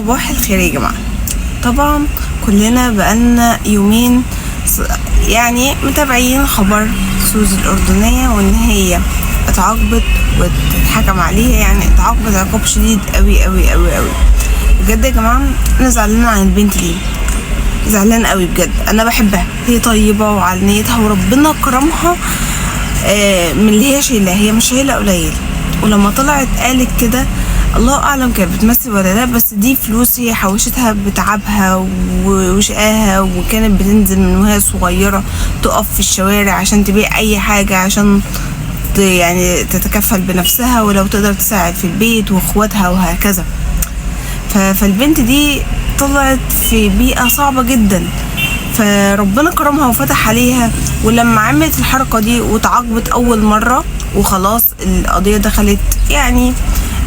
صباح الخير يا جماعة. طبعا كلنا بقالنا يومين يعني متابعين خبر سوزي الأردنية، وإن هي اتعاقبت واتحكم عليها، يعني اتعاقبت عقاب شديد قوي قوي قوي قوي بجد يا جماعة. أنا زعلانة عن البنت دي، زعلانة قوي بجد. أنا بحبها، هي طيبة وعلى نيتها وربنا كرمها من اللي هي شايلاه، هي مش شايلة قليل. ولما طلعت قالت كده، الله اعلم كانت بتمثل ولا لا، بس دي فلوس هي حوشتها بتعبها وشقاها، وكانت بتنزل من وهي صغيرة تقف في الشوارع عشان تبيع اي حاجة عشان يعني تتكفل بنفسها، ولو تقدر تساعد في البيت واخواتها وهكذا. فالبنت دي طلعت في بيئة صعبة جدا، فربنا كرمها وفتح عليها. ولما عملت الحركة دي وتعاقبت أول مرة وخلاص القضية دخلت، يعني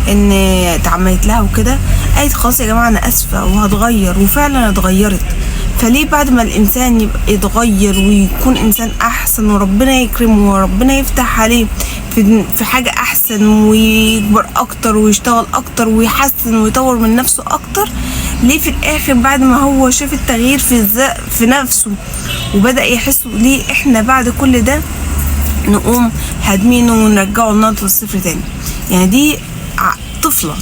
ان اتعملت لها وكده، قالت خلاص يا جماعة أنا آسفة وهتغير، وفعلا اتغيرت. فليه بعد ما الإنسان يبقى يتغير ويكون إنسان أحسن وربنا يكرمه وربنا يفتح عليه في حاجة أحسن ويكبر أكتر ويشتغل أكتر ويحسن ويطور من نفسه أكتر، ليه في الآخر بعد ما هو شاف التغيير في نفسه وبدأ يحس، ليه إحنا بعد كل ده نقوم هادمينه ونرجعه لنقطة الصفر تاني؟ يعني دي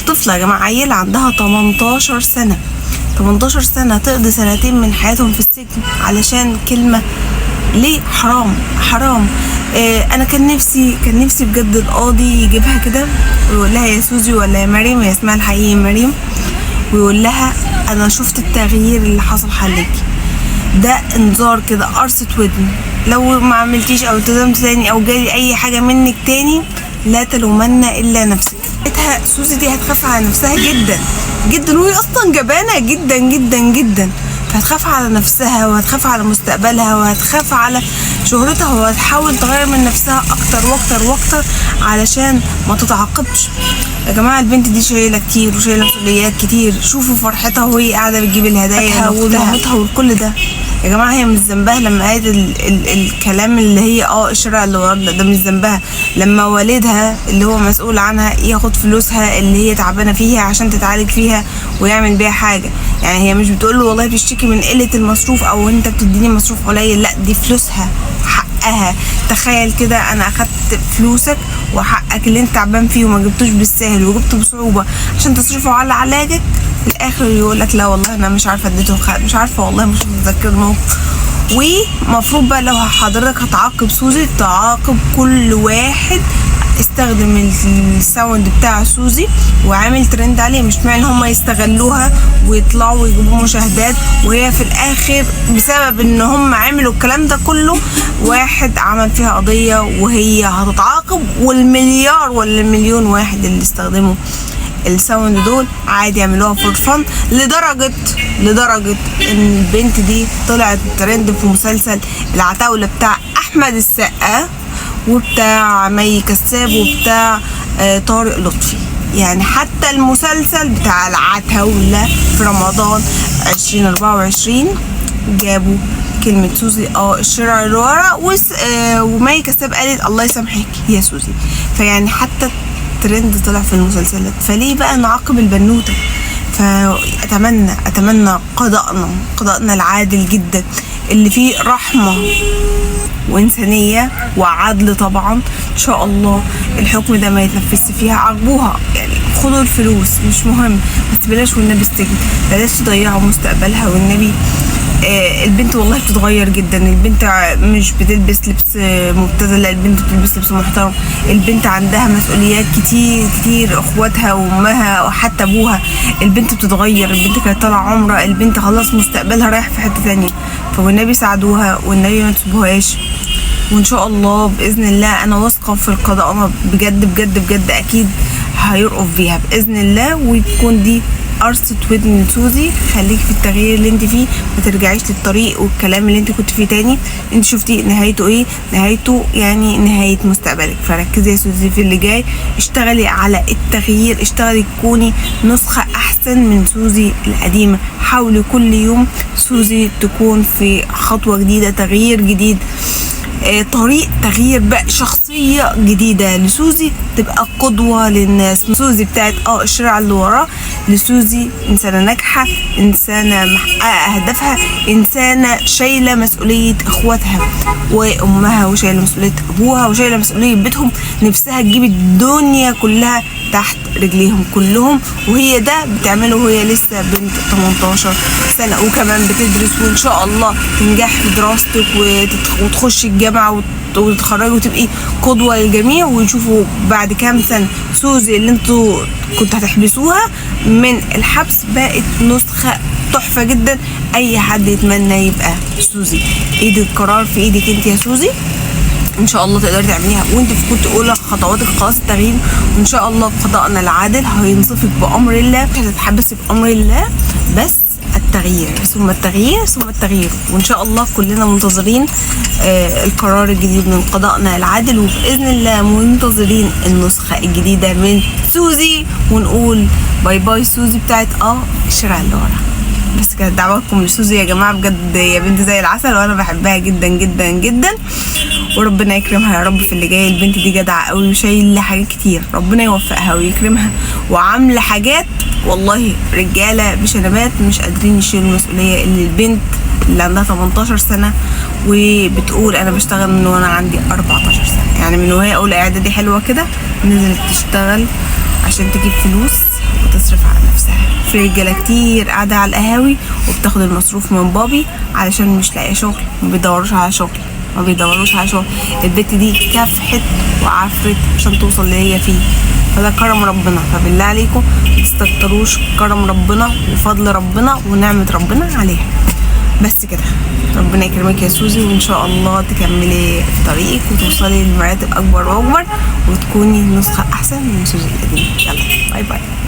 طفلة يا جماعة، عيلة عندها 18 سنة، 18 سنة تقضي سنتين من حياتهم في السجن علشان كلمة. ليه؟ حرام حرام. انا كان نفسي بجد القاضي يجيبها كده ويقول لها يا سوزي ولا يا مريم، هي اسمها الحقيقي مريم، ويقول لها انا شفت التغيير اللي حصل حواليكي ده، انذار كده، قرصة ودن، لو ما عملتيش او التزمت تاني او جالي اي حاجة منك تاني لا تلومن الا نفسك. سوزي دي هتخاف على نفسها جدا جدا، وهي اصلا جبانة جدا جدا جدا، فهتخاف على نفسها وهتخاف على مستقبلها وهتخاف على شهرتها، وهتحاول تغير من نفسها اكتر واكتر واكتر علشان ما تتعاقبش. يا جماعة البنت دي شايلة كتير وشايلة مسؤوليات كتير، شوفوا فرحتها وهي قاعدة بتجيب الهدايا ولمامتها والكل ده. يا جماعة هي مش ذنبها لما قالت الكلام اللي هي الشارع اللي ورانا ده، مش ذنبها لما والدها اللي هو مسؤول عنها ياخد فلوسها اللي هي تعبانة فيها عشان تتعالج فيها ويعمل بيها حاجة. يعني هي مش بتقول له والله بتشتكي من قلة المصروف او انت بتديني مصروف قليل، لا دي فلوسها حقها. تخيل كده انا اخدت فلوسك وحقك اللي انت تعبان فيه وما جبتوش بالسهل وجبته بصعوبة عشان تصرفه على علاجك، في الاخر يقولك لا والله انا مش عارفه اديته، مش عارفه والله مش متذكر الموقف. ومفروض بقى لو حضرتك هتعاقب سوزي تعاقب كل واحد استخدم ال sound بتاع سوزي وعامل ترند عليه، مش معنى ان هم يستغلوها ويطلعوا ويجيبوا مشاهدات وهي في الاخر بسبب ان هم عملوا الكلام ده كله واحد عمل فيها قضية وهي هتتعاقب، والمليار ولا المليون واحد اللي استخدموا ال sound دول عادي يعملوها for fun، لدرجة ان البنت دي طلعت ترند في مسلسل العتاولة بتاع احمد السقا وبتاع مي كساب وبتاع طارق لطفي. يعني حتى المسلسل بتاع العتاولة في رمضان 2024 جابوا كلمة سوزي الشارع اللي ورا، ومي كساب قالت الله يسامحك يا سوزي. فيعني حتى الترند طلع في المسلسلات، فليه بقى نعاقب البنوتة؟ فأتمنى أتمنى قضاءنا العادل جدا اللي فيه رحمة وإنسانية وعدل طبعا، إن شاء الله الحكم ده ما يتنفذش فيها. عاقبوها يعني، خدوا الفلوس مش مهم، بس بلاش والنبي السجن، بلاش تضيعوا مستقبلها والنبي. البنت والله بتتغير جدا، البنت مش بتلبس لبس مبتذل، البنت بتلبس لبس محترم، البنت عندها مسؤوليات كتير كتير، اخواتها وامها وحتى ابوها. البنت بتتغير، البنت كانت طالعه عمره، البنت خلاص مستقبلها رايح في حتة تانية، فوالنبي ساعدوها والنبي ما تسيبوهاش. وان شاء الله باذن الله انا واثقة في القضاء، انا بجد بجد بجد اكيد هيرقف بيها باذن الله، وتكون دي قرصة ودن سوزي. خليكي في التغيير اللي انت فيه، ما ترجعيش للطريق والكلام اللي انت كنت فيه تاني. انت شفتي نهايته ايه؟ نهايته يعني نهاية مستقبلك. فركزي يا سوزي في اللي جاي، اشتغلي على التغيير، اشتغلي تكوني نسخة احسن من سوزي القديمة. حاولي كل يوم سوزي تكون في خطوة جديدة، تغيير جديد، طريق تغيير بقى، شخصية جديدة لسوزي تبقى قدوة للناس. سوزي بتاعت الشارع اللي وراه لسوزي، انسانه ناجحة، انسانه محققة اهدافها، انسانه شايله مسؤولية اخواتها وامها، وشايله مسؤولية ابوها، وشايله مسؤولية بيتهم. نفسها تجيب الدنيا كلها تحت رجليهم كلهم، وهي ده بتعمله وهي لسه بنت 18 سنة، وكمان بتدرس، وان شاء الله تنجح في دراستك وتخشي الجامعة وتتخرجي وتبقي قدوة للجميع، ويشوفوا بعد كام سنة سوزي اللي انتوا كنتوا هتحبسوها من الحبس بقت نسخة تحفة جدا، اي حد يتمنى يبقى سوزي. ايد القرار في ايدك انت يا سوزي، ان شاء الله تقدري تعمليها وانت في كنت اولى خطواتك خلاص التغيير، وان شاء الله قضاءنا العادل هينصفك بامر الله، مش هتتحبسي بامر الله، بس التغيير ثم التغيير ثم التغيير. وان شاء الله كلنا منتظرين القرار الجديد من قضاءنا العادل، وباذن الله منتظرين النسخة الجديدة من سوزي، ونقول bye bye سوزي بتاعت الشارع اللي ورا. بس كده، دعواتكم لسوزي يا جماعة، بجد يا بنت زي العسل، وانا بحبها جدا جدا جدا، وربنا يكرمها يا رب في اللي جاي. البنت دي جدعه قوي وشايله حاجات كتير، ربنا يوفقها ويكرمها، وعامله حاجات والله رجاله بشنبات مش قادرين يشيلوا المسؤولية اللي البنت اللي عندها 18 سنة وبتقول انا بشتغل من وانا عندي 14 سنة، يعني من وهي اولى اعدادي حلوة كده نزلت تشتغل عشان تجيب فلوس وتصرف على نفسها. في رجاله كتير قاعدة على القهاوي وبتاخد المصروف من بابي علشان مش لاقيه شغل، ما بيدوروش على شغل، ما بيدوروش على شغل. البت دي كافحت وعفرت عشان توصل اللي هي فيه، فده كرم ربنا. فبالله عليكم ما تستكتروش كرم ربنا وفضل ربنا ونعمة ربنا عليها. بس كده، ربنا يكرمك يا سوزي، وان شاء الله تكملي في طريقك وتوصلي لمراتب اكبر واكبر، وتكوني نسخة احسن من سوزي القديمة. يلا bye bye.